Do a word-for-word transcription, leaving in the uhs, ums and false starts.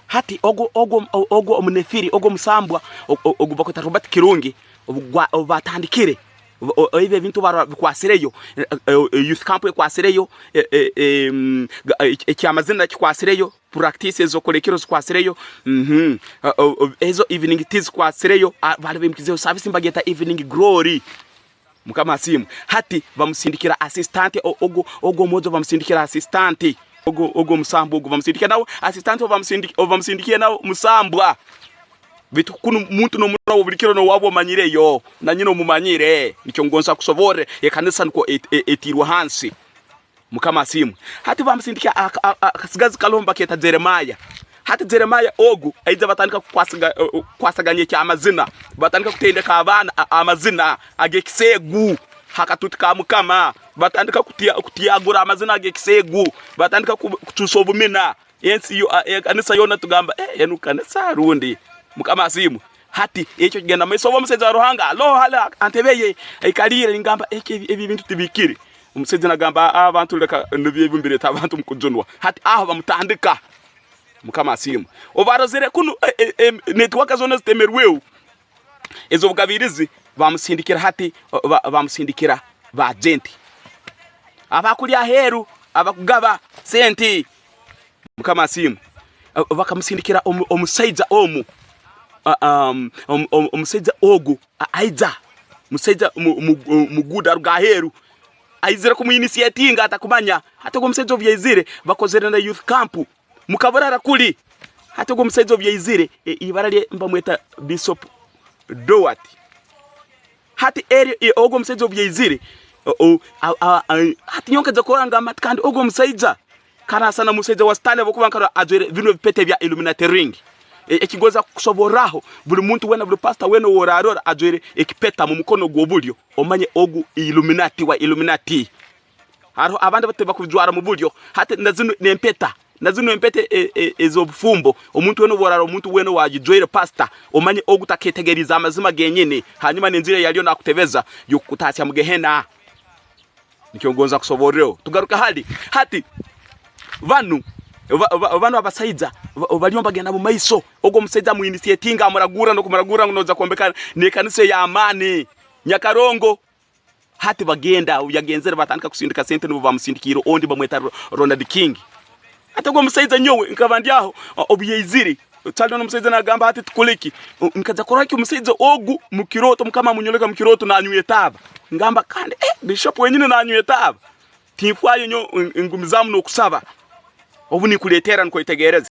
Hati ogu, ogu, ogu omunefiri, ogu omusambwa, o-, o-, ogu bakweta Robert Kirungi, obu gwa-, obu batandikire, o-, o-, ebyo ebintu bara-, bikwasireyo, e-, e-, e-, youth camp ekwasireyo, e-, e-, e-, mm, ga-, e-, ekyamazina kikwasireyo, practice ezokulekero zikwasireyo, mhm, o-, o-, o-, ezo evening tea zikwasireyo, a, bali baimukizeho service mbagyeta evening glory. Mukama asiimwe. Hati bamusindikira assistant, o-, ogu, ogu omwojo bamusindikira assistant. Ogu, ogu omusambwa ogu bamusindikira nawe assistant, obu bamusindi-, obu bamusindikiire nawe musambwa. Baitu kunu muntu n'omuntu nawe buli kiro n'owaabu omanyireyo, na nyina omumanyire. Nikyo ngonza kusoborre, ekanisa nukwo et-, e-, etiirwe hansi. Mukama asiimwe. Hati bamusindikira aka-, aka-, akasigazi kaloho bakeeta Jeremiah. Hati Jeremiah ogu aija batandika kukwasiga-, eh, eh, kukwasaganya eky'amazina. Batandika kutendeka abaana a-, amazina ag'ekiseegu ha katuti ka Mukama. Batandika kutya-, kutyagura amazina ag'ekiseegu. Batandika ku-, kucuusa obumina. Ensi yo-, a-, ekanisa yoona tugamba, "Eh, enu kanisa rundi." Mukama asiimwe. Hati, ekyo kigenda mu maiso. Oba omusaija wa Ruhanga, aloho hali ha ntebe ye, aikaliire, ningamba, "Eki, ebi, ebi ebintu tibihikire." Omusaija nagamba, "Ah, abantu leka, nibyo ebi mbireeta abantu mu kujunwa." Hati, aho bamutandika. Mukama asiimwe. Obu barozire kunu, e, e, e, network zoona zitemerweho, ez'obugabirizi, bamusindikira hati, ba-, bamusindikira ba agenti. Abakuli aheeru, abakugaba sente. Mukama asiimwe. Bakamusindikira omu-, omusaija omu. Ah, um, omu-, omu-, omusaija ogu, a-, aija. Musaija mu-, mu-, muguuda aruga aheeru. Aizire kumuinitiatinga, atakumanya. Hati ogu omusaija obu yaizire, bakozere na youth camp. Mukaburara kuli. Hati ogu omusaija obu yaizire, e, ibara lye mbamweta Bishop Doat. Hati eri, e, ogu omusaija obu yaizire, o, o, a, a, a, hati nyowe nkaija kurora ngamba ati, "Kandi ogu omusaija karasana musaija wa Sitaani habwokuba nkarora ajwaire binu ebipeta ebya Illuminati ring." E, ekigonza kukusoborraho, buli muntu weena, buli pastor weena ou orarora ajwaire ekipeta mu mukono gw'obulyo, omanye ogu Illuminati wa Illuminati. Haroho abandi tibakubijwara mu bulyo. Hati na zinu n'empeta. Na zinu empeta e-, e-, ez'obufumbo. Omuntu weena obu oraara, omuntu weena owagijwaire, pastor, omanye ogu taketegeriize amazima genyini. Hanyuma n'enjira eyaliyo nakutebeza y'okukutahya mu Gehena. Nikyo ngonza kusoborreho. Tugaruke hali. Hati, banu, ba-, ba-, banu abasaija, ba-, baliyo nibagenda mu maiso. Ogu omusaija amuinitiatinga, amuragurra, n'okumuragurra ngu noija kwombeka n'ekanisa ey'amaani. Nyakarongo. Hati bagenda, obu yagenzere, batandika kusindika sente, nubo bamusindikiire ondi, bamweta Ro-, Ronald King. Hati ogu omusaija nyowe, nkaba ndi aho, o-, obu yaizire, kyali n'omusaija nagamba, hati tukole ki? O, nkaija kurora ki omusaija ogu mu kirooto, Mukama amunyoleka mu kirooto nanywa etaaba. Ngamba, "Kandi, eh, Bishop wenyini nanywa etaaba?" Tinfaayo nyowe, n-, ngumizaamu n'okusaba. Obu ninkuleetera, nukwo otegereze.